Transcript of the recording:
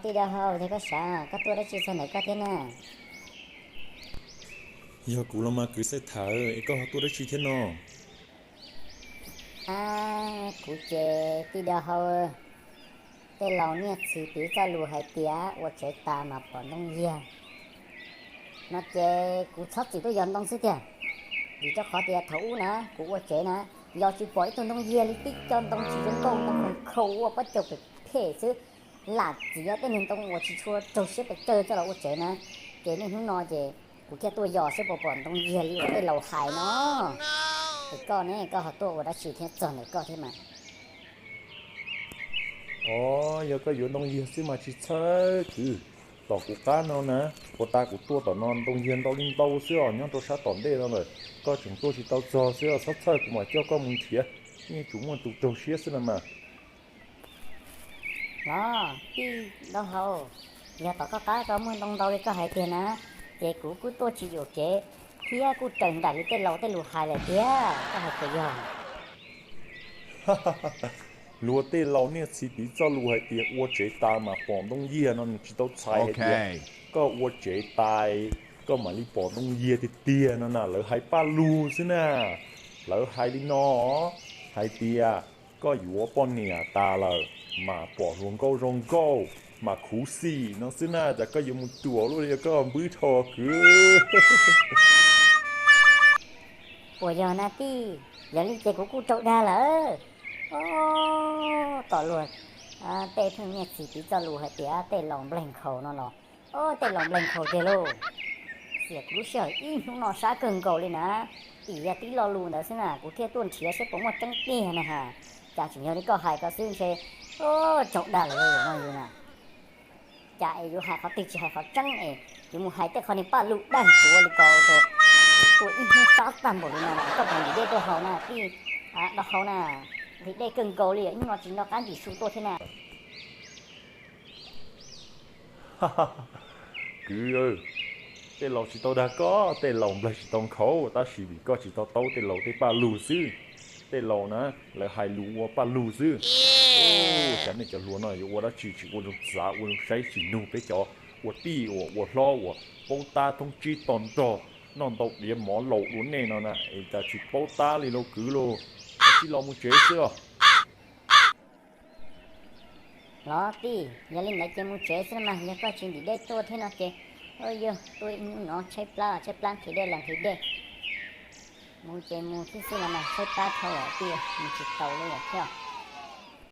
Tij Dau Hau, yog koj sab, koj tuaj dab tsi txog ntawm koj thiab na? Yog kuv los mas kwv Xaij Thawv, es koj ho tuaj dab tsi thiab no? Kuv ces Tij Dau Hau, tej laus niaj txhis piv txoj lus hais tias ua tsev tas mas pom ntoo yiag no ces kuv txhob txwm tuaj yos ntoo xwb tiag. Vim rau qhov tias thaum ub na kuv ua tsev na, yos tsis pom ib tug ntoo yiag li, tib co ntoo tsis zoo nkauj, ntoo khoov khaus ua pob caus phem phem xwb, lam txiav tej niag ntoo uas tsis tshua raug siab pes tsawg coj los ua tsev na. Ces niaj hnub no ces kuv thiaj tuaj yos saib puas pom ntoo yiag li uas tej laus hais no. Es koj ne, koj ho tuaj ua dab tsi thiab txog ntawm koj thiab mas? Os, yog koj yuav ntoo yiag xwb mas tsis txhawj kwv. Tom kuv qab no na, puag ta kuv tuaj tom no ntoo yiag ntau li ntau xwb os, nyob rau sab tom ntej no lawm. Koj tseem tuaj tsis tau txog xwb os, txhob txhawj, kuv mam coj koj mus nrhiav. Yeej tsuas muaj tus raug siab xwb no mas. Los Tij Dau Hau, yog tom koj qab ko muaj ntoo ntau li koj hais tiag na, ces kuv kuj tuaj tsis yuam kev thiab kuj raws nraim li tej laus tej lus hais lawm tiag, koj hais puas yog? Luag tej laus niaj txhis piv txoj lus hais tias ua tsev tas mas pom ntoo yiag no nws tsis tau txhais hais tias koj ua tsev tas koj mam li pom ntoo yiag tiag tiag no na, lawv hais paj lug xwb na. Lawv hais li no, hais tias koj yuav poj niam tas lawm mas pom hluas nkauj zoo nkauj mas khuv xim no xwb na, cas koj yuav mus ruam luaj li, yog koj npwb dhau kwv. Puas yog na tij? Yog li ces kuv kuj raug dag lawm. Os, tom luag tej pheej niaj txhis piv txoj lus hais tias tej laus nplaig nkhaus no los, os, tej laus nplaig nkhaus tiag lauj. Xiam kuv lub sij hawm ib hnub no sab kawg nkaus li na. Tim yog tib lo lus ntawd xwb na kuv thiaj tuaj nrhiav saib puas muaj tseeb tiag na has. Cas tseem yog li koj hais ko xwb ntshe, os, raug dag lawm no yus na. Cas es yuav hais qhov twg tsis hais qhov tseeb es yuav mus hais tej qhov niag paj lug dag ntsuav li ko rau kuv tuaj ib hnub sab tag npaum li no na, koj puas ntim dej tuaj haus na tij Dau Hau na? Nqhis dej kawg nkaus li, ib hnub no tsis nco qab ntim su tuaj thiab na. Kwv, tej laus tsis tau dag koj, tej laus nplaig tsis tau nkhaus, tab sis vim koj tsis to taub tej laus tej paj lug xwb. Tej laus na, lawv hais lus ua paj lug xwb. Xyov nej cov hluas no yuav ua dab tsi tsis ua zoo txav ua zoo saib tsis nug peb cov ua tij uas ua hlob uas paub tab thoob tsib to nrog noj ntau diav mov laus dua nej no na, es cas tsis paub tab li lauj kwv lauj. Sib los mus tsev xwb os. Los tij, yog li ntawd ces mus tsev xwb mas, yog koj tsis ntim dej tuaj thiab no ces, yog tuaj ib hnub no tshaib plab tshaib plab nqhis dej los nqhis dej. Mus ces mus thiab xwb los mas tshaib plab dhau lawm tij, mus tsis taus li lawm thiab.